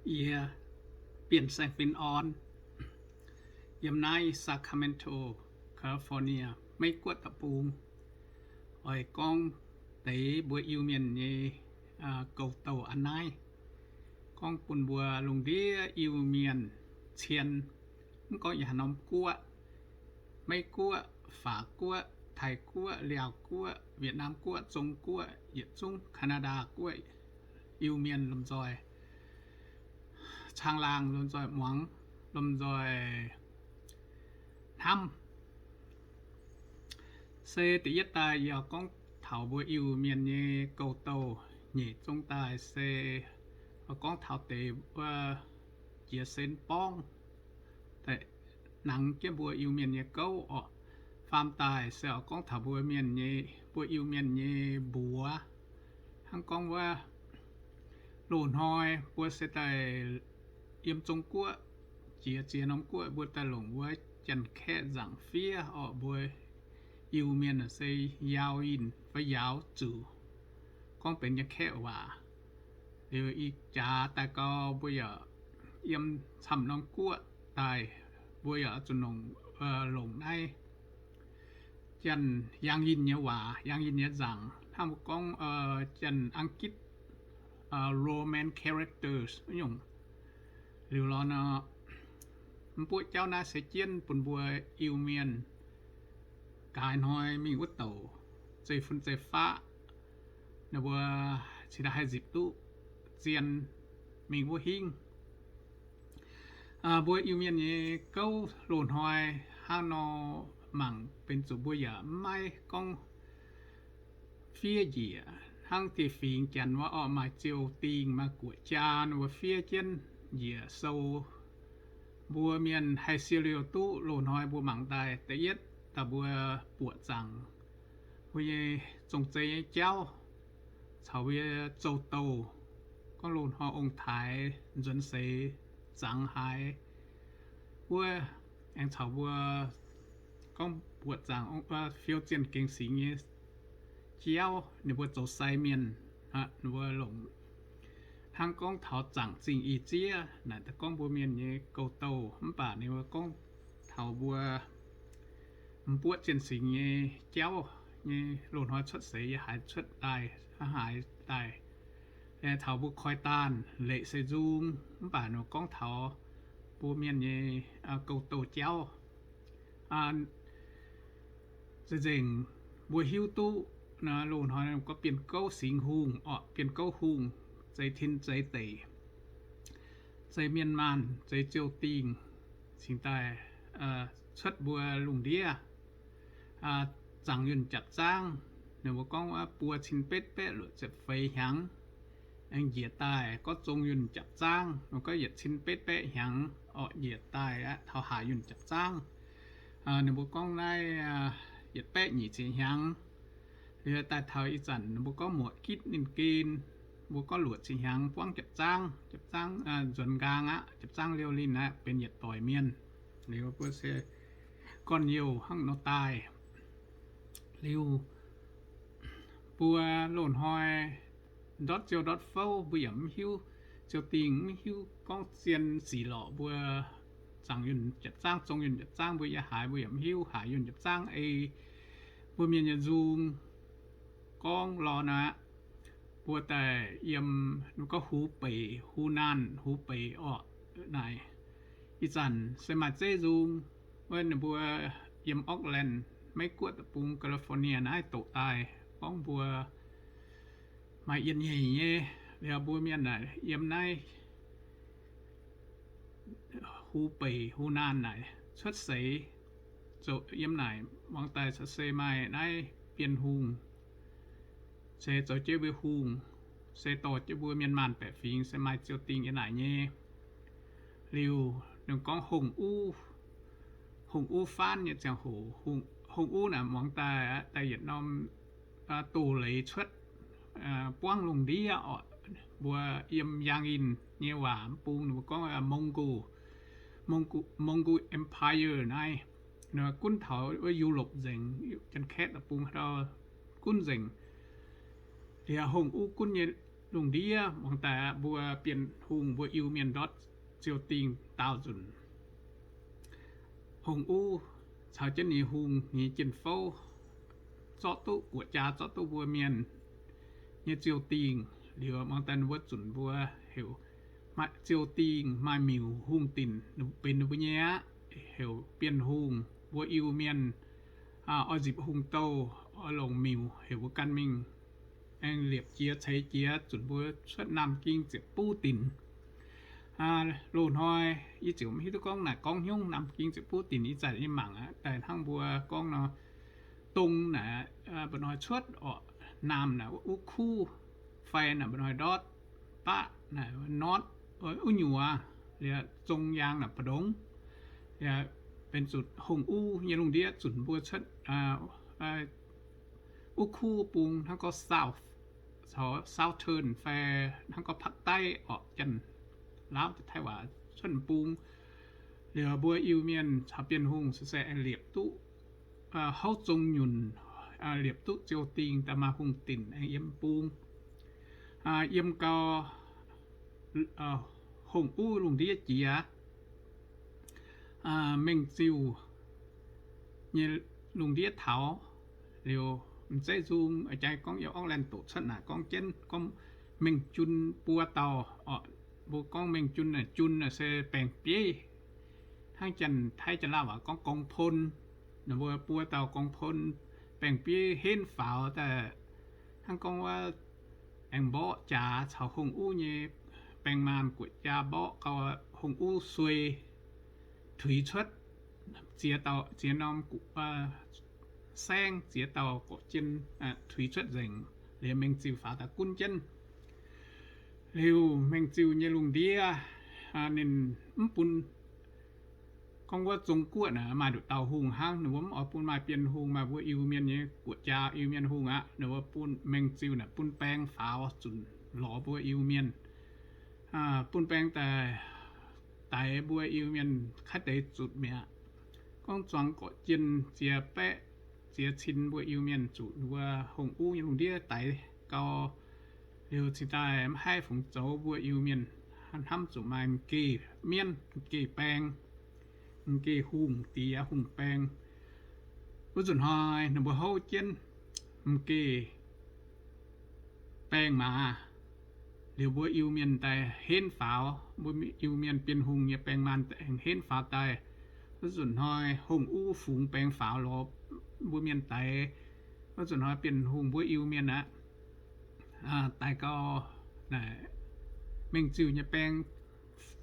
Yie Bienh Saeng Fin Orn, yiem naaiv Sacramento, California, Meiv Guoqv deic-bung, oix gorngv deix mbuo Iu-Mienh nyei gouv-douh a'naaiv, gorngv bun mbuo lungh ndiev Iu-Mienh cien, mv gorngv yiem haaix norm guoqv, Meiv Guoqv, Faac Guoqv, Taiv Guoqv, Liaauc Guoqv, Wietc Naamh Guoqv, Zong Guoqv, yietc zungv Canada Guoqv, Iu-Mienh lomh nzoih caangh laangh, lomh nzoih muangx, lomh nzoih hnamv. Se da'yietv daaih yie gorngv taux mbuo Iu-Mienh nyei gouv-douh. Nyeic zong daaih se gorngv taux deix wuov Jiex Sen Borngv, nangx jienv mbuo Iu-Mienh nyei gouv orqc. Faam daaih se oix gorngv taux mbuo mienh nyei, mbuo Iu-Mienh nyei mbuox. Hnangv gorngv wuov loz-hnoi mbuo se daaih yiem Zong Guoqv jiex ziex norm guoqv, mbuo daaih longc wuov Janx-Kaeqv nzaangc fiev orqc. Mbuo Iu-Mienh se Yaauv Yinh fai Yaauv Zuqc, gorngv benx Janx-Kaeqv waac. Liuz ih jaax daaih gau mbuo yaac yiem camv norm guoqv daaih, mbuo yaac zuqc longc, longc naaiv Janx-Yaauv Yinh nyei waac, Yaauv Yinh nyei nzaangc, hnangv mbuo gorngv Janx-Anggitv, Roman characters wuov nyungc. Liuz lorz nor, mbuoqv jauv naaiv se jienv bun mbuo Iu-Mienh gaaix hnoi mingh wuov douc zeiv-fun zeiv-faqv, ninh mbuo cingx daaih haih nzipc duqv zien mingh wuov hingv. Mbuo Iu-Mienh nyei gouv loz-hnoi hnangv nor, mangc benx zuqc mbuo yaac maiv gorngv fiev njiec hnangv dieh fingx Janx wuov orqc, maaih ziou dingh maaih guoqv-jaa, ninh mbuo fiev jienv njiec sou. Mbuo mienh haih siou liouh duqv loz-hnoi mbuo mangc daaih, da'yietv daaih mbuo buoqc zaangc mbuo nyei zong-zei nyei jauv caux mbuo nyei zoux douh, gorngv loz-hnoi ong-taaix nzuonx seix zangx haaix wuov, aengx caux mbuo gorngv buoqc zaangc fiou zienh gengx singx nyei jauv, ninh mbuo zoux sai mienh, ninh mbuo longc hnangv gorngv taux zaangc zingh ih zieqv naaic, daaih gorngv mbuo mienh nyei gouv-douh. Mv baac ninh mbuo gorngv taux mbuo m'buoqv zienh singx nyei jauv nyei loz-hnoi cuotv seix, yaac haaix cuotv daaih, haaix daaih, taux mbuo koi daanh leic se nzung. Mv baac ninh gorngv taux mbuo mienh nyei gouv-douh jauv, nzengc mbuo hiuv duqv loz-hnoi gorngv bienh gouv singx hungh orqc, bienh gouv hungh, zeix tin zeix deic, zeix mienh maanh, zeix ziou dingh, cingx daaih cuotv mbuo lungh ndiev. Zaangc yunh japc zaangv, ninh mbuo gorngv buo cin betv baeqv luoqc ziepc feix hnyangx. Aengx njiec daaih gorngv zong yunh japc zaangv, ninh gorngv yietc cin betv baeqv hnyangx orqc, njiec daaih aqv taux haaix yunh japc zaangv. Ninh mbuo gorngv naaiv yietc baeqv nyic ziepc hnyangx. Liuz daaih taux ih zanc ninh mbuo gorngv muoqc gitv ninh gen, mbuo gorngv luoqc ziepc hnyangx buangv japc zaangv, japc zaangv nzuonx nqaang aqv, japc zaangv liouh linh aqv, benx yietc doic mienh. Liuz mbuo se gorn-youh hnangv nor daaih. Liuz mbuo loz-hnoi ndortv ziou ndortv fouv, mbuo yaac mv hiuv, ziou dingh mv hiuv gorngv zien sic lorqc. Mbuo zaangc yunh japc zaangv, zong yunh japc zaangv, mbuo yiem haaix mbuo yaac mv hiuv, haaix yunh japc zaangv ei mbuo mienh nyei nzung gorngv lorqc aqv. Mbuo daaih yiem, mbuo gorngv Hubei, Hunan, Hubei orqc naaic, ih zanc se maaih zeiv nzung. Wuov ninh mbuo yiem Oakland, Meiv Guoqv deic-bung, California naaiv doqc daaih gorngv mbuo maaih yienh nyeic nyei. Liuz mbuo mienh naaic yiem naaiv Hubei, Hunan naaic cuotv seix, zoux yiem naaic muangx daaih se maaih naaiv Bienh Hungh, se zoux jienv mbuo hungh, se dorh jienv mbuo mienh maanh baeqc fingx, se maaih ziou dingh yiem naaic nyei. Liuz ninh gorngv Hungh Uv, Hungh Uv faanv nyei ziangh hoc, Hungh Uv naaic muangx daaih, daaih yietc norm doz leiz cuotv buangv lungh ndiev orqc. Mbuo yiem Yaauv Yinh nyei waac mv bung ninh mbuo gorngv Mongol, Mongol Empire naaiv, gunv taux wuov Yu^lopc nzengc, Janx-Kaeqv deic-bung haaix dauh gunv nzengc. Liuz Hungh Uv gunv nyei lungh ndiev muangx daaih aqv, mbuo Bienh Hungh mbuo Iu-Mienh ndortv ziou-dingh daauh nzunc, Hungh Uv caux jienv ninh hungh nyei jien-fouv zorqv duqv guoqv-jaa, zorqv duqv mbuo mienh nyei ziou-dingh liuz, muangx daaih ninh mbuo zunc mbuo heuc maaih ziou-dingh, maaih miuc hungh dinc benx ninh mbuo nyei aqv, heuc Bienh Hungh. Mbuo Iu-Mienh oix nzipc hungh douh, oix longc miuc heuc mbuo ganh mingh aengx liepc jiex ceix jiex, zunc mbuo cuotv Naamh Ging Ziepc Buv Dinc. Loz-hnoi yie ziouc maiv hiuv duqv gorngv naaic gorngv hnyungv Naamh Ging Ziepc Buv Dinc, ih zanc yie mangc aqv, daaih hnangv mbuo gorngv nor, dong naaic mba'hnoi cuotv orqc, naamh naaic wuov kuv, fai naaic mba'hnoi ndortv, baqv naaic north, wuov nyuoz, liuz zong yaang naaic mbu'ndongx, benx zuqc Hungh Uv nyei lungh ndiev zunc mbuo cuotv wuov kuv bung hnangv gorngv south, southern fai hnangv gorngv ภาคใต้ orqc, Janx-Laauv, Taiv-Waac cuotv bung. Liuz mbuo Iu-Mienh caux Bienh Hungh se se aengx liepc duqv houv zong nyunc, liepc duqv ziou-dingh daaih maaih hungh dinc aengx yiem bung. Yiem gau Hungh Uv lungh ndiev jiex, Mengh Ziuh nyei lungh ndiev taux, liuz m'zeiv nzung jaa gorngv yiem Auckland doqc cuotv naaic gorngv jienv gorngv Mengh Jun buo dauh. Mbuo gorngv Mengh Jun, Jun se baeng-bieiv, hnangv Janx-Taiv Janx-Laauv waac gorngv กองพล. Ninh mbuo buo dauh กองพล baeng-bieiv henv faaux daaih, hnangv gorngv wuov aengx mborqv jaax caux Hungh Uv nyei baeng-maanh guoqv-jaa mborqv gau, Hungh Uv suei tuix cuotv ziex norm saengv, ziex dauh gorqv-jien tuix cuotv nzengc, liuz Mengh Ziuh faaux daaih gunv jienv. Liuz Mengh Ziuh nyei lungh ndiev ninh mv bun gorngv wuov Zong-Guoqv naaic maaih nduqc dauh hungh hnangv, ninh mbuo mv oix bun maaih Bienh Hungh, maaih mbuo Iu-Mienh nyei guoqv-jaa, Iu-Mienh hungh aqv. Ninh mbuo bun Mengh Ziuh naaic bun baeng faaux zunc lorz mbuo Iu-Mienh, bun baeng daaih daix mbuo Iu-Mienh kaaix deix zutc mi'aqv. Gorngv zuangx gorqv-jien ziex baeqv ziex cin mbuo Iu-Mienh zuqc mbuo Hungh Uv nyei lungh ndiev daix gau. Liuz cingx daaih maiv haih fungx zoux mbuo Iu-Mienh hnamv zuqc maaih m'geh mienv, m'geh baeng, m'geh hungh diex hungh baeng. Wuov nzunc hnoi ninh mbuo houv jienv m'geh baeng maaz, liuz mbuo Iu-Mienh daaih henv faaux, mbuo Iu-Mienh Bienh Hungh nyei baeng-maanh aengx henv faaux daaih. Wuov nzunc hnoi Hungh Uv fungx baeng faaux lorz mbuo mienh daix. Wuov nzunc hnoi Bienh Hungh mbuo Iu-Mienh aqv, daix gau, Mengh Ziuh nyei baeng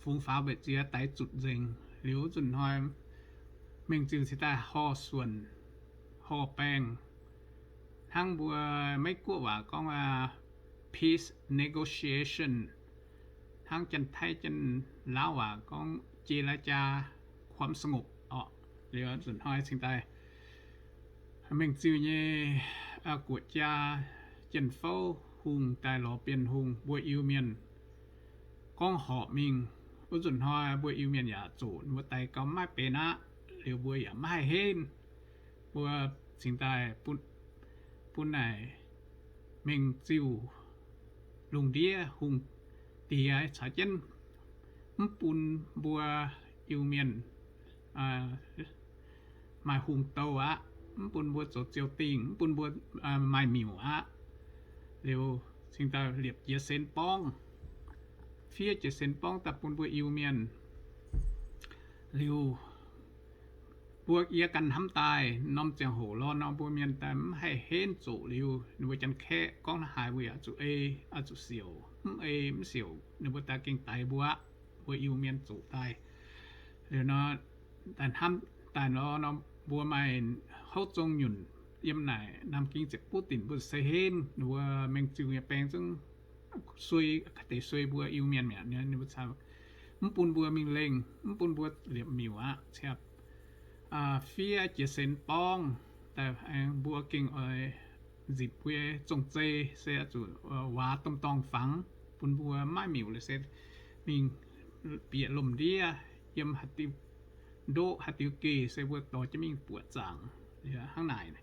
fungx faaux mbu'ziex daix zutc nzengc. Liuz wuov nzunc hnoi Mengh Ziuh cingx daaih horh suonc, horh baeng, hnangv mbuo Meiv-Guoqv waac gorngv peace negotiation, hnangv Janx-Taiv Janx-Laauv waac gorngv เจรจาความสงบ orqc. Liuz nzunc hnoi cingx daaih Mengh Ziuh nyei guoqv-jaa jien-fouv hungh daaih lorz Bienh Hungh mbuo Iu-Mienh gorngv horpc mingh. Wuov nzunc hnoi mbuo Iu-Mienh yaac zuqc mbuo daix gau maiv benx aqv. Liuz mbuo yaac maiv haih henv. Mbuo cingx daaih bun naaic Mengh Ziuh lungh ndiev hungh diex caux jienv mv bun mbuo Iu-Mienh maaih hungh douh aqv, mv bun mbuo zoux ziou-dingh, mv bun mbuo maaih miuc aqv. Liuz cingx daaih liepc jiez senx borngv, fiev jiez senx borngv daaih bun mbuo Iu-Mienh. Liuz mbuo yie ganh hnamv daaih norm ziangh hoc lorz nor mbuo mienh daaih mv haih henv zoqc liuz, ninh mbuo Janx-Kaeqv gorngv haaix mbuo yaac zuqc ei, zuqc siouc, mv ei mv siouc ninh mbuo daaih gengh daix mbuo aqv. Mbuo Iu-Mienh zoqc daaih liuz nor, daaih hnamv daaih lorz nor mbuo maaih houv zong nyunc yiem naaic Naamh Ging Ziepc Buv Dinc mbuo se henv ninh mbuo Mengh Ziuh nyei baeng zungv suei, deix suei mbuo Iu-Mienh mi'aqv. Ninh mbuo mv bun mbuo mingh lengh, mv bun mbuo liepc miuc aqv. Fiev jiez senx borngv daaih, mbuo gengh oix nzipc mbuo zong-zei se zuqc waac domh dorngh fangx, bun mbuo maiv miuc la'se mingh bieqc lomh ndiev yiem haaix diuh ndoqv haaix diuh geh se mbuo dorh jienv mingh buoqc zaangc. Hnangv naaic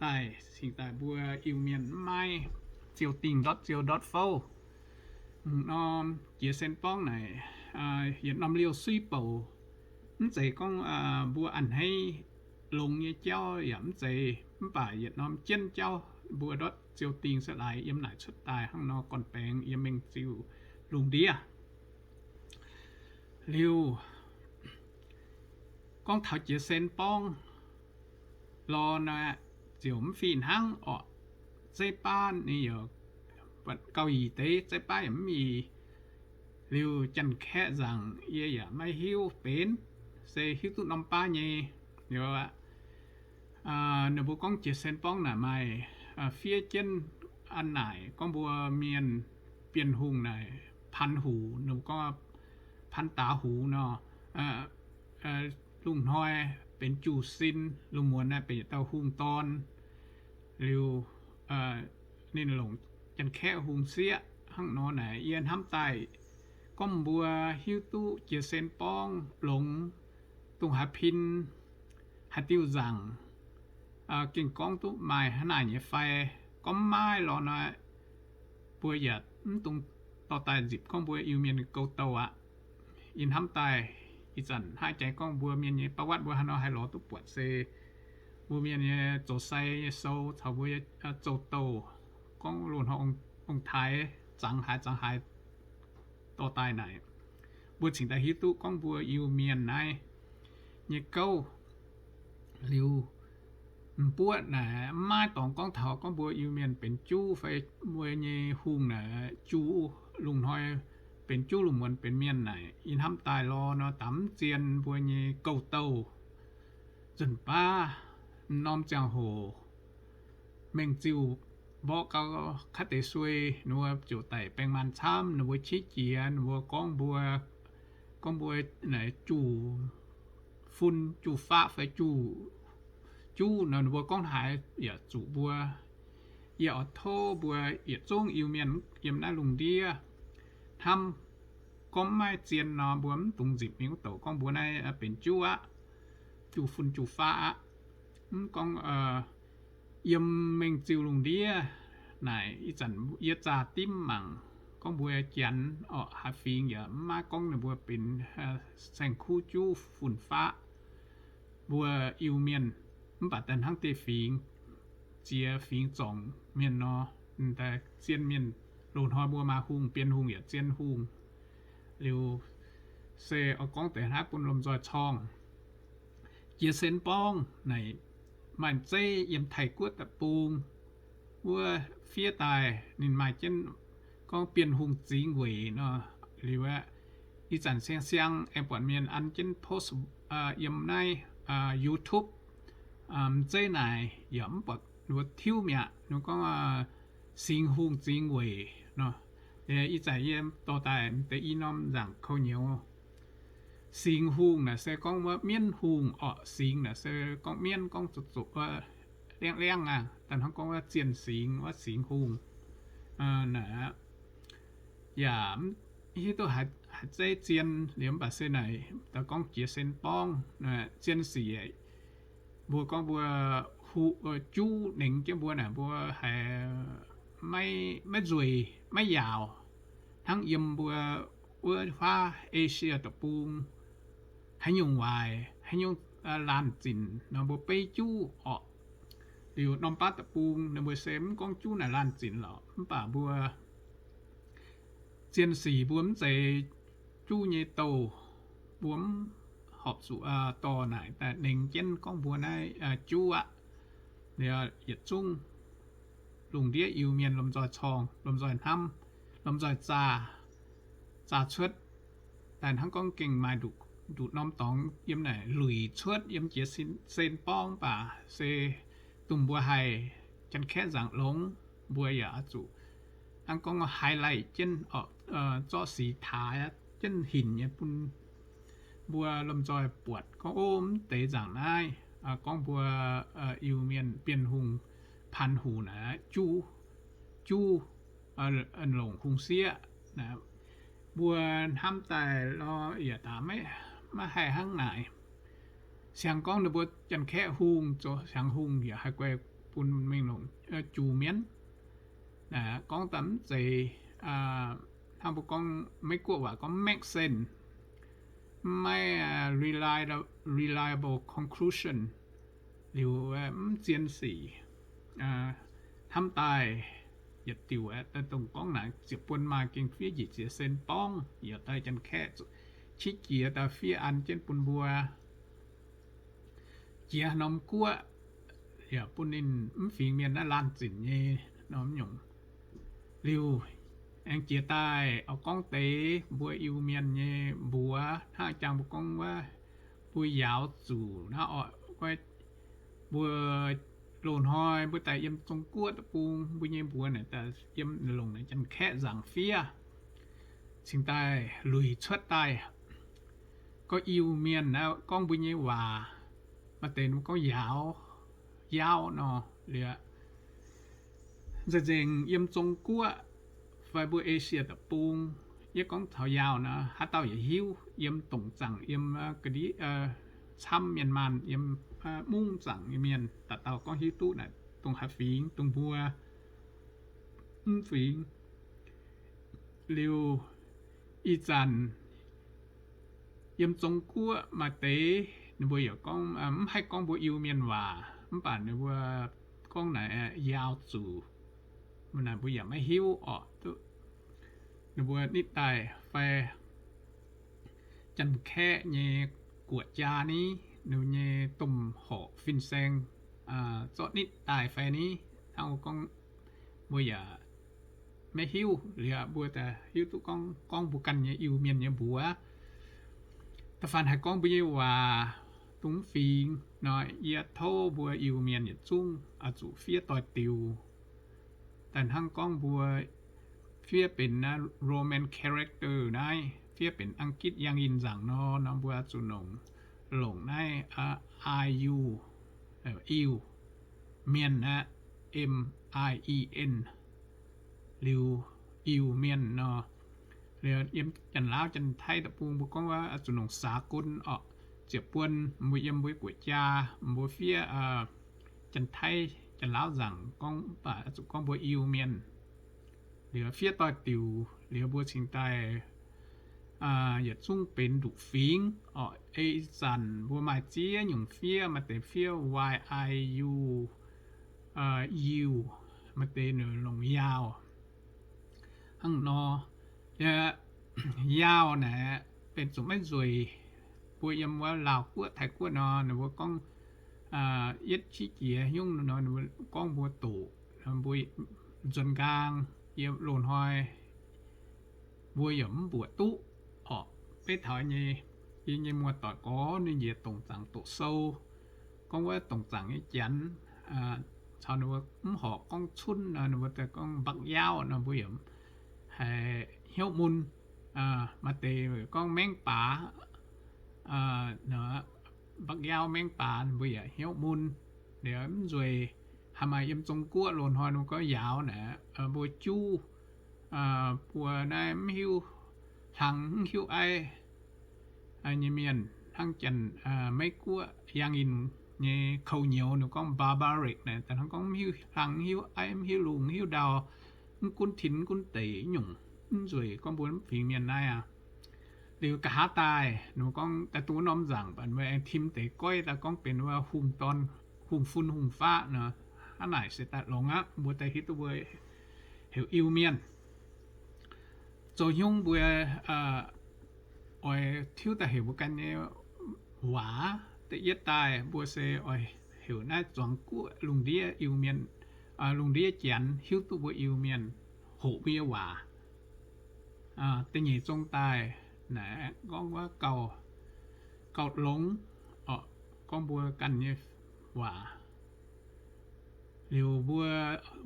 daaih cingx daaih mbuo Iu-Mienh maiv ziou-dingh ndortv ziou ndortv fouv. Norm Jiex Sen Borngv naaic, yietc norm liouh suiv bouc. Mv zeiz gorngv mbuo a'hneiv longx nyei jauv yaac mv zeiz, mv baac yietc norm jienv jauv mbuo ndortv ziou dingh se laaix yiem naaic cuotv daaih hnangv nor gorn-baengx yiem mengh ziuh lungh ndiev. Liuz gorngv taux Jiex Sen Borngv lorqc, ziouc mv fih hnangv orqc. Zeiv baav ninh yaac gauh yic deix, zeiv baav yaac mv yic. Liuz Janx-Kaeqv nzaangc yie yaac maiv hiuv benx, se hiuv duqv norm baav nyei. Liuz ninh mbuo gorngv Jiex Sen Borngv naaic maaih fiev jienv a'naaic gorngv mbuo mienh Bienh Hungh naaic Paan Hux, ninh mbuo gorngv Paan Daax Hux nor. Lungh hnoi benx juv-sin, lungh muonz naaic benx yietc dauh hungh dorn. Liuz ninh longc Janx-Kaeqv hungh sieqv hnangv nor naaic. Yie hnamv daaih gorngv mbuo hiuv duqv Jiex Sen Borngv longx, dongh haaix pin, haaix diuh nzaangc, gengh gorngv duqv maaih hnangv naaic nyei fai? Gorngv mv maaih lorqc nor, mbuo yaac mv dungx dorh daaih nzipc gorngv mbuo Iu-Mienh gouv-douh aqv. Yie hnamv daaih ih zanc hnangv jaaix gorngv mbuo mienh nyei ประวัติ mbuo haaix nor haih lorz duqv buatc se mbuo mienh nyei zoux sai nyei sou caux mbuo nyei zoux douh, gorngv loz-hnoi ong-taaix zangx haaix zangx haaix dorh daaih naaic, mbuo cingx daaih hiuv duqv gorngv mbuo Iu-Mienh naaiv nyei gouv. Liuz m'buoqv naaic mv maaih dorngx gorngv taux gorngv mbuo Iu-Mienh benx juv fai mbuo nyei hungh naaic juv, lungh hnoi benx juv, lungh muonz benx mienh naaic. Yie hnamv daaih lorqc nor, daaih mv zien mbuo nyei gouv-douh. Nzunc baav m'norm ziangh hoc mengh ziuh mborqv gau, kaav deix suei, ninh mbuo ziouc daic baeng maanh camv. Ninh mbuo qiex jiez, ninh mbuo gorngv mbuo, gorngv mbuo naaic juv fun juv faqv fai juv, juv nor, ninh mbuo gorngv haaix yaac zuqc mbuo. Yie oix tov mbuo yietc zungv Iu-Mienh yiem naaiv lungh ndiev hnamv, gorngv maiv zien nor, mbuo mv dungx nzipc mingh wuov douc gorngv mbuo naaiv benx juv aqv, juv fun juv faqv aqv. Mv gorngv yiem mengh ziuh lungh ndiev naaic, ih zanc yie zaah dimv mangc gorngv mbuo Janx orqc, haaix fingx yaac mv maaih gorngv ninh mbuo benx saeng-kuv juv fun faqv mbuo Iu-Mienh. Mv baac daaih hnangv deix fingx, ziex fingx zorngc mienh nor, zien mienh. Loz-hnoi mbuo maaih hungh, Bienh Hungh yaac zien hungh. Liuz se oix gorngv deix hnangv bun lomh nzoih corngh. Jiex Sen Borngv naaic maaih zeiv yiem Taiv-Guoqv deic-bung wuov fiev daaih, ninh maaih jienv gorngv Bienh Hungh zingx weic nor. Liuz aeqv, ih zanc siang-siang aengx buatc mienh an jienv post yiem naaiv YouTube. M'zeiv naaic yaac mv buatc ninh mbuo tiuv mi'aqv, ninh gorngv Singx Hungh zingx weic nor. Ih zanc yie dorh daaih deix i norm nzaangc kouv nyouz. Singx Hungh naaic se gorngv wuov mienv hungh orqc. Singx naaic se gorngv mienv, gorngv zuqc zuqc wuov, liangv liangv aqv. Daaih hnangv gorngv wuov Zien Singx, wuov Singx Hungh naaic aqv. Yaac hiuv duqv haaix zeiv zien liuz, mv baac se naaic daaih gorngv Jiex Sen Borngv, Zien Sic, mbuo gorngv mbuo hu, juv nengx jienv mbuo naaic, mbuo haiz maiv nzueic maiv yaauc. Hnangv yiem mbuo wuov faav Esie deic-bung haaix nyungc waaic, haaix nyungc laanh zinc nor, mbuo beiv juv orqc. Liuz norm baav deic-bung ninh mbuo se mv gorngv juv naaic laanh zinc lorqc, mv baac mbuo Zien Sic mbuo mv zeiz juv nyei douh, mbuo mv horpc zuqc dorh naaic daaih nengx jienv gorngv mbuo naaiv juv aqv. Liuz yietc zungv lungh ndiev Iu-Mienh lomh nzoih corngh, lomh nzoih hnamv, lomh nzoih zaah, zaah cuotv. Daaih hnangv gorngv gengh maaih nduqc norm dorngx yiem naaic luic cuotv yiem Jiex Sen Borngv, mv baac se dongh mbuo haih Janx-Kaeqv nzaangc longx, mbuo yaac oix zuqc hnangv gorngv highlight jienv, zorqv six taaix jienv hinc nyei bun mbuo lomh nzoih buatc gorngv, ov, mv deix nzaangc naaiv gorngv mbuo Iu-Mienh Bienh Hungh, Paan Hux naaic juv, juv, longc hungh sieqv. Mbuo hnamv daaih lorz yietc daaih maiv haih hnangv naaic. Siang gorngv ninh mbuo Janx-Kaeqv hungh zoux siang hungh yaac haih guai bun mingh longc juv mienv. Gorngv daaih mv zeiz, hnangv mbuo gorngv Meiv-Guoqv waac gorngv make sense, maiv reliable conclusion, liuz mv zien sic, hnamv daaih yietc diuc aeqv, dongh gorngv naaic ziepc buon maaih gengh fiev njiec ziex sen borngv, yaac daaih Janx-Kaeqv qiex jiez daaih fiev an jienv bun mbuo jiex norm guoqv, yaac bun ninh mv fingx mienh naaiv laanh zinc nyei norm nyungc. Liuz aengx jiex daaih oix gorngv deix mbuo Iu-Mienh nyei mbuox hnangv jangx mbuo gorngv wuov, mbuo yaauc zuqc naaiv oc, mbuo loz-hnoi mbuo daaih yiem Zong-Guoqv deic-bung, mbuo nyei mbuox naaic daaih yiem longc naaiv Janx-Kaeqv nzaangc fiev, cingx daaih luic cuotv daaih. Gorngv Iu-Mienh naaiv gorngv mbuo nyei waac, maaih deix gorngv yaauc, yaauc nor, liuz nzengc-nzengc yiem Zong-Guoqv fai mbuo Esie deic-bung, yie gorngv taux yaauc nor, haaix dauh yaac hiuv, yiem dongc zaangc, yiem ga'ndiev camv mienh maanh, yiem mungv zaangc nyei mienh, dauh dauh gorngv hiuv duqv naaic dongh haaix fingx, dongh mbuo mv fingx. Liuz ih zanc yiem Zong-Guoqv maaih deix ninh mbuo yaac gorngv mv haih gorngv mbuo Iu-Mienh waac, mv baac ninh mbuo gorngv naaic yaauc zuqc, naaic mbuo yaac maiv hiuv oc. Ninh mbuo nitv daaih fai Janx-Kaeqv nyei guoqv-jaa ni, ninh nyei domh horqc fin-saeng zorqv nitv daaih fai ni, hnangv gorngv mbuo yaac maiv hiuv. Liuz mbuo daaih hiuv duqv gorngv, gorngv mbuo ganh nyei Iu-Mienh nyei mbuox, da'faanh haih gorngv mbuo nyei waac dongh mv fingx nor, yie tov mbuo Iu-Mienh yietc zungv oix zuqc fiev doix-diuc. Daaih hnangv gorngv mbuo fiev benx naaiv Roman character naaiv, fiev benx Ang^gitv Yangh Yinh nzaangc nor, nor mbuo oix zuqc nongc, longc naaiv I U, Iu, Mienh aqv, M I E N, liuz Iu-Mienh nor. Liuz yiem Janx-Laauv Janx-Taiv deic-bung mbuo gorngv wuov oix zuqc nongc สากล oc, ziepc buon mbuo yiem mbuo guoqv-jaa, mbuo fiev Janx-Taiv Janx-Laauv nzaangc gorngv, mv baac oix zuqc gorngv mbuo Iu-Mienh. Liuz fiev doix-diuc liuz mbuo cingx daaih yietc zungv benx nduqc fingx oc. Ei zanc mbuo maaih ziex nyungc fiev, maaih deix fiev Y I U, Iu, maaih deix ninh longc Yaauh. Hnangv nor, Yaauh naaic benx zuqc maiv nzueic. Mbuo yiem wuov Laauh Guoqv, Taiv Guoqv nor, ninh mbuo gorngv yietv qiex jiez nyungc nor, ninh mbuo gorngv mbuo doqc, mbuo nzuonx nqaang, yiem loz-hnoi mbuo yaac mv mbuoqc duqv oc. Beiv taux nyei, yie nyei muoz-doic gorngv ninh njiec dongc zaangc doqc sou, gorngv wuov dongc zaangc nyei Janx caux ninh mbuo mv horpc gorngv cunv nor, ninh mbuo daaih gorngv mbakv-yaauv nor, mbuo yaac haiz hnyouv mun. Maaih deix gorngv maengv baax, mbakv-yaauv maengv baax, mbuo yaac hnyouv mun. Liuz mv nzueic, haaix maaih yiem Zong-Guoqv loz-hnoi ninh mbuo gorngv yaauv naaic, mbuo juv, mbuo naaiv mv hiuv hlang mv hiuv aiv nyei mienh, hnangv Janx, Meiv-Guoqv Yangh Yinh nyei kou nyouz ninh gorngv barbaric naaic, da'hnangv gorngv mv hiuv hlang mv hiuv aiv mv hiuv lungh mv hiuv ndau, mv gunv tin mv gunv deic nyungc. Mv nzueic gorngv mbuo mv fingx mienh naaiv aqv. Liuz nqa'haav daaih ninh mbuo gorngv daaih duqv norm nzaangc, baac mbuo aengx tim deix goiv daaih gorngv benx wuov hungh dorn, hungh fun, hungh faqv nor, hnangv naaic se daaih longx aqv. Mbuo daaih hiuv duqv mbuo heuc Iu-Mienh. Zoux hnyungv mbuo oix tiuv daaih heuc mbuo ganh nyei waac. Da'yietv daaih mbuo se oix heuc naaiv zuangx guoqv lungh ndiev Iu-Mienh, lungh ndiev Janx hiuv duqv mbuo Iu-Mienh, hoqc mbuo nyei waac. Da'nyeic zong daaih naaic gorngv wuov gauh, gauh longx, gorngv mbuo ganh nyei waac. Liuz mbuo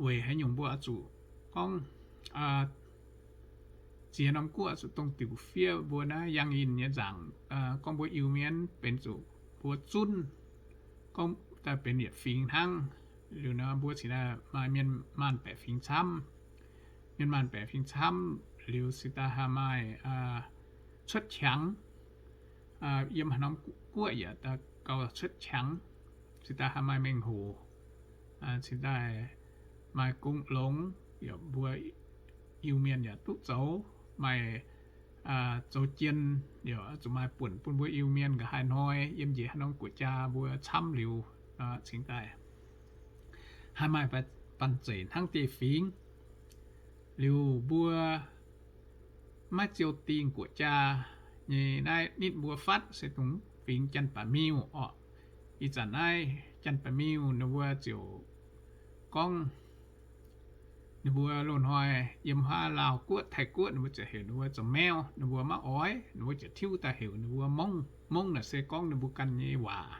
weic haaix nyungc mbuo oix zuqc gorngv ziex norm guoqv zuqc dongh diuc fiev mbuo naaiv Yangh Yinh nyei nzaangc, gorngv mbuo Iu-Mienh benx zuqc mbuo zunv, gorngv daaih benx yietc fingx hnangv. Liuz nor mbuo cingx daaih maaih mienh maanh baeqc fingx camv. Mienh maanh baeqc fingx camv liuz cingx daaih haih maaih cuotv qangx. Yiem haaix norm guoqv yaac gauh cuotv qangx, cingx daaih haih maaih mengh hoc, cingx daaih maaih gong longx, yaac mbuo Iu-Mienh yaac duqv zoux. maaih zoux jien, yaac zuqc maaih buonc bun mbuo Iu-Mienh nqa'haav hnoi yiem njiec haaix norm guoqv-jaa mbuo camv liuz, cingx daaih haih maaih banh zeic hnangv dieh fingx. Liuz mbuo maiv ziou dingh guoqv-jaa nyei naaiv nitv mbuo fatv se dongh fingx Janx-Baeqc Miuh orqc. Ih zanc naaiv Janx-Baeqc Miuh ninh mbuo ziouc gorngv ninh mbuo loz-hnoi yiem haav Laauv Guoqv, Taiv Guoqv, ninh mbuo ziouc heuc ninh mbuo zoux Meo. Ninh mbuo maiv oix, ninh mbuo ziouc tiuv daaih heuc ninh mbuo Mongv. Mongv naaic se gorngv ninh mbuo ganh nyei waac.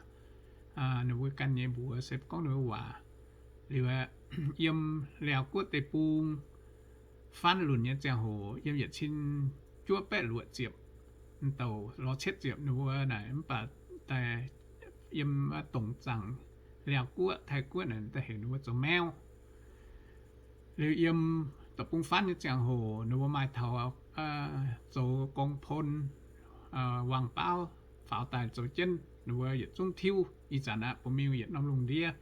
Ninh mbuo ganh nyei mbuox se gorngv ninh mbuo waac. Liuz yiem Laauv Guoqv deic-bung faanv lunc nyei ziangh hoc, yiem yietc cin juov baeqv luoqc ziepc, douc lorz cietv ziepc ninh mbuo naaic, mv baac daaih yiem dongc zaangc Laauv Guoqv, Taiv Guoqv naaic daaih heuc ninh mbuo zoux Meo. Liuz yiem deic-bung faanv nyei ziangh hoc ninh mbuo maaih taux zoux gong-pon, wangc baauv faaux daaih zoux jienv, ninh mbuo yietc zungv tiuv. Ih zanc aqv, bun miuh yietc norm lungh ndiev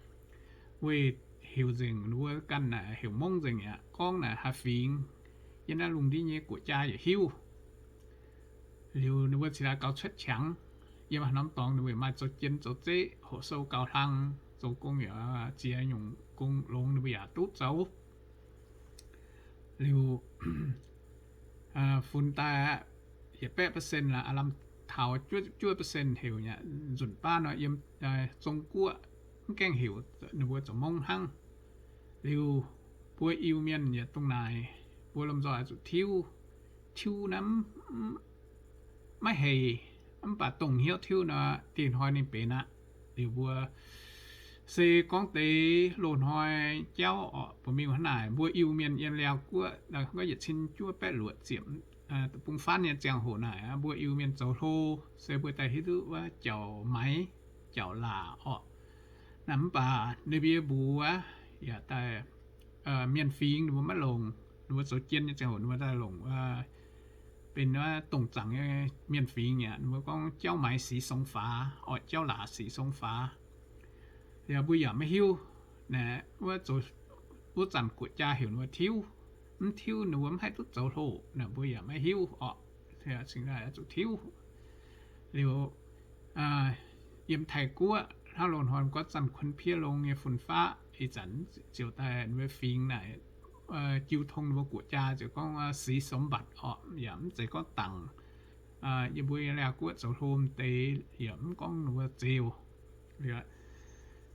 weih heuc nzengc, ninh mbuo ganh naaic heuc Mongv nzengc aqv. Gorngv naaic haaix fingx yiem naaiv lungh ndiev nyei guoqv-jaa yaac hiuv. Liuz ninh mbuo cingx daaih gaux cuotv qangx. Yiem haaix norm dorngx ninh mbuo yaac maaih zoux jien zoux zeqv, hoqc sou gauh hlang, zoux gong yaac ziex nyungc gong longx ninh mbuo yaac duqv zoux. Liuz funx daaih aqv, yietc baeqv percent laaix aav lamh taux juov percent heuc nyei nzunc baav nor yiem Zong Guoqv mv gaengh heuc ninh mbuo zoux Mongv hnangv. Liuz mbuo Iu-Mienh yaac dongh naaic, mbuo lomh nzoih oix zuqc tiuv. Tiuv naaiv maiv hec, mv baac dongh hnyouv tiuv nor, dieh hnoi ninh benx aqv. Liuz mbuo se gorngv deix loz-hnoi jauv orqc, bun miuh hnangv naaic, mbuo Iu-Mienh yiem Laauv Guoqv yietc cin juov baeqv luoqc ziepc, deic-bung faanv nyei ziangh hoc naaic, mbuo Iu-Mienh zoux hlo se mbuo daaih hiuv duqv wuov jauv-maix, jauv-laac orqc. Naaiv mv baac ninh mbuo mbuox yaac daaih mienh fingx ninh mbuo maiv longc, ninh mbuo zoux jien nyei ziangh hoc ninh mbuo daaih longc benx wuov dongh zaangc nyei mienh fingx aqv. Ninh mbuo gorngv jauv-maix six song faaux orqc, jauv-laac six song faaux. Liuz mbuo yaac maiv hiuv naaic, wuov zanc guoqv-jaa heuc ninh mbuo tiuv, mv tiuv ninh mbuo mv haih duqv zoux hlo naaic, mbuo yaac maiv hiuv orqc. Cingx daaih zuqc tiuv. Liuz yiem Taiv Guoqv hnangv loz-hnoi gorngv zanc kuonx piev longx nyei fun-faqv, ih zanc ziouc daaih ninh mbuo fingx naaic jiu tong ninh mbuo guoqv-jaa ziouc gorngv six song mbatc orqc, yaac mv zeiz gorngv dangc yie mbuo nyei Laauv Guoqv zoux hlo deix, yaac mv gorngv ninh mbuo zeux.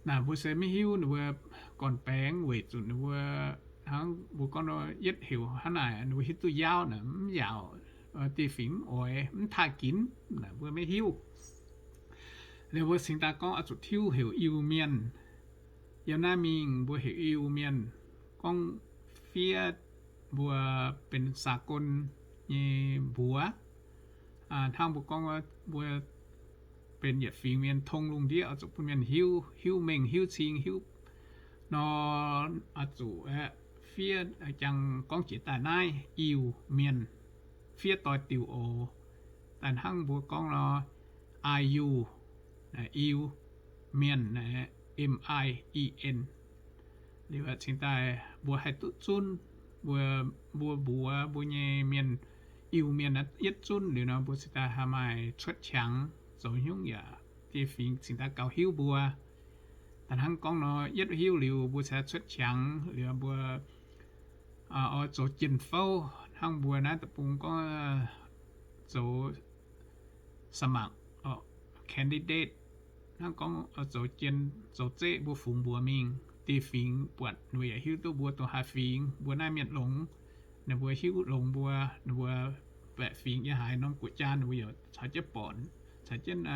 Naaic mbuo se maiv hiuv ninh mbuo gorn-baengx weic zuqc ninh mbuo hnangv mbuo gorngv nor yietv heuc hnangv naaic ninh mbuo hiuv duqv yaauv naaic mv yaauc, dieh fingx mv oix, mv taaih ginv naaic mbuo maiv hiuv. Liuz mbuo cingx daaih gorngv oix zuqc tiuv heuc Iu-Mienh. Yiem naaiv mingh mbuo heuc Iu-Mienh, gorngv fiev mbuo benx สากล nyei mbuox. Hnangv mbuo gorngv mbuo benx yietc fingx mienh tong lungh ndiev oix zuqc bun mienh hiuv, hiuv mengh hiuv cing hiuv nor, oix zuqc fiev jangx gorngv jiex daaih naaiv Iu-Mienh, fiev doix-diuc oc. Daaih hnangv mbuo gorngv nor, Iu, Iu, Mienh, M I E N. Liuz cingx daaih mbuo haih duqv zunv, mbuo, mbuo mbuox mbuo nyei mienh, Iu-Mienh yietv zunv liuz nor, mbuo cingx daaih haih maaih cuotv qangx zoux hnyungv yaac dieh fingx cingx daaih gauh hiuv mbuo. Daaih hnangv gorngv nor, yietv hiuv liuz mbuo cingx daaih cuotv qangx liuz mbuo oix zoux jien-fouv hnangv mbuo naaiv deic-bung gorngv zoux สมัคร, candidate. Hnangv gorngv zoux jien zoux zeqv mbuo fungx mbuox mingh, dieh fingx buatc ninh mbuo yaac hiuv duqv mbuo dongh haaix fingx, mbuo naaiv mienh longx, ninh mbuo hiuv longx mbuo, ninh mbuo baeqc fingx yiem haaix norm guoqv-jaa ninh mbuo yaac caux jienv bornc, caux jienv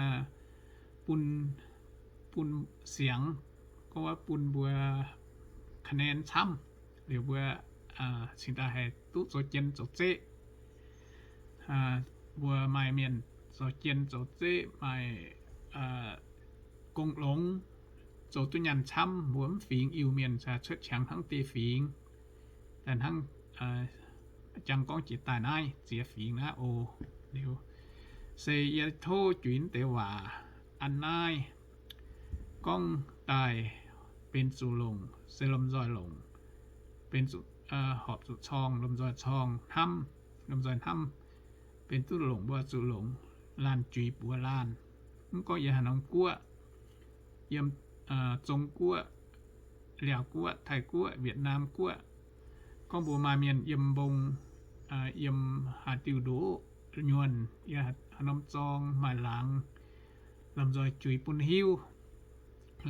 bun, bun siangx, gorngv wuov bun mbuo คะแนน camv, liuz mbuo cingx daaih haih duqv zoux jien zoux zeqv. Mbuo maaih mienh zoux jien zoux zeqv, maaih gong longx, zoux duqv nyaanh camv, mbuo mv fingx Iu-Mienh cingx cuotv qangx hnangv dieh fingx. Daaih hnangv jangx gorngv jiex daaih naaiv ziex fingx naaiv oc. Liuz se yie tov juix deix waac an naaiv gorngv daaih benx zuqc longc se lomh nzoih longc, benx zuqc horpc zuqc corng lomh nzoih corng hnamv. lomh nzoih hnamv, benx duqv longc mbuo zuqc longc laanh juix buoz laanh. Mv gorngv yiem haaix norm guoqv, yiem Zong Guoqv, Liaauc Guoqv, Taiv Guoqv, Wietc Naam Guoqv, gorngv mbuo maaih mienh yiem mbong, yiem haaix diuh ndoqv nyuonh, yiem haaix norm zorng maaih laangz, lomh nzoih juix bun hiuv,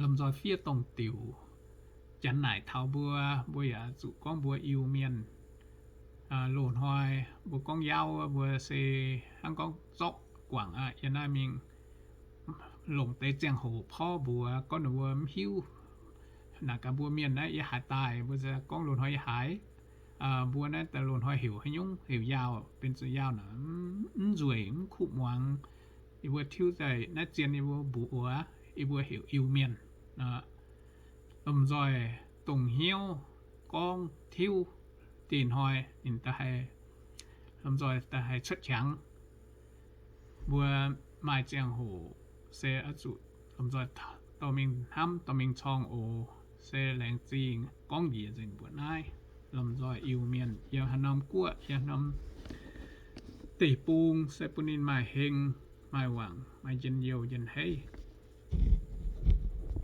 lomh nzoih fiev dongh diuc, janx naaic taux mbuo, mbuo yaac zuqc gorngv mbuo Iu-Mienh. Loz-hnoi mbuo gorngv Yaauv, mbuo se hnangv gorngv zorqv guangc aqv. Yiem naaiv mingh longc deix ziangh hoc porv mbuox gorngv ninh mbuo mv hiuv. Naaic gaax mbuo mienh naaiv yiem haaix daaih, mbuo gorngv loz-hnoi yiem haaix. Mbuo naaiv daaih loz-hnoi heuc haaix nyungc, heuc Yaauh, benx zuqc Yaauh naaic, mv nzueic, mv kuv muangx. Yie mbuo tiuv daaih naaiv zien yie mbuo mbuox wuov, yie mbuo heuc Iu-Mienh. Lomh nzoih dongh hnyouv gorngv tiuv, dinh hnoi ninh da'haih, lomh nzoih da'haih cuotv qangx. Mbuo maaih ziangh hoc se oix zuqc lomh nzoih dorh mingh hnamv, dorh mingh corng oc. Se laengz zingh gorngv njiec nzengc mbuoqc naaiv. Lomh nzoih Iu-Mienh yiem haaix norm guoqv, yiem norm deic-bung se bun ninh maaih heng, maaih wangc, maaih njien-youh njien-heiv.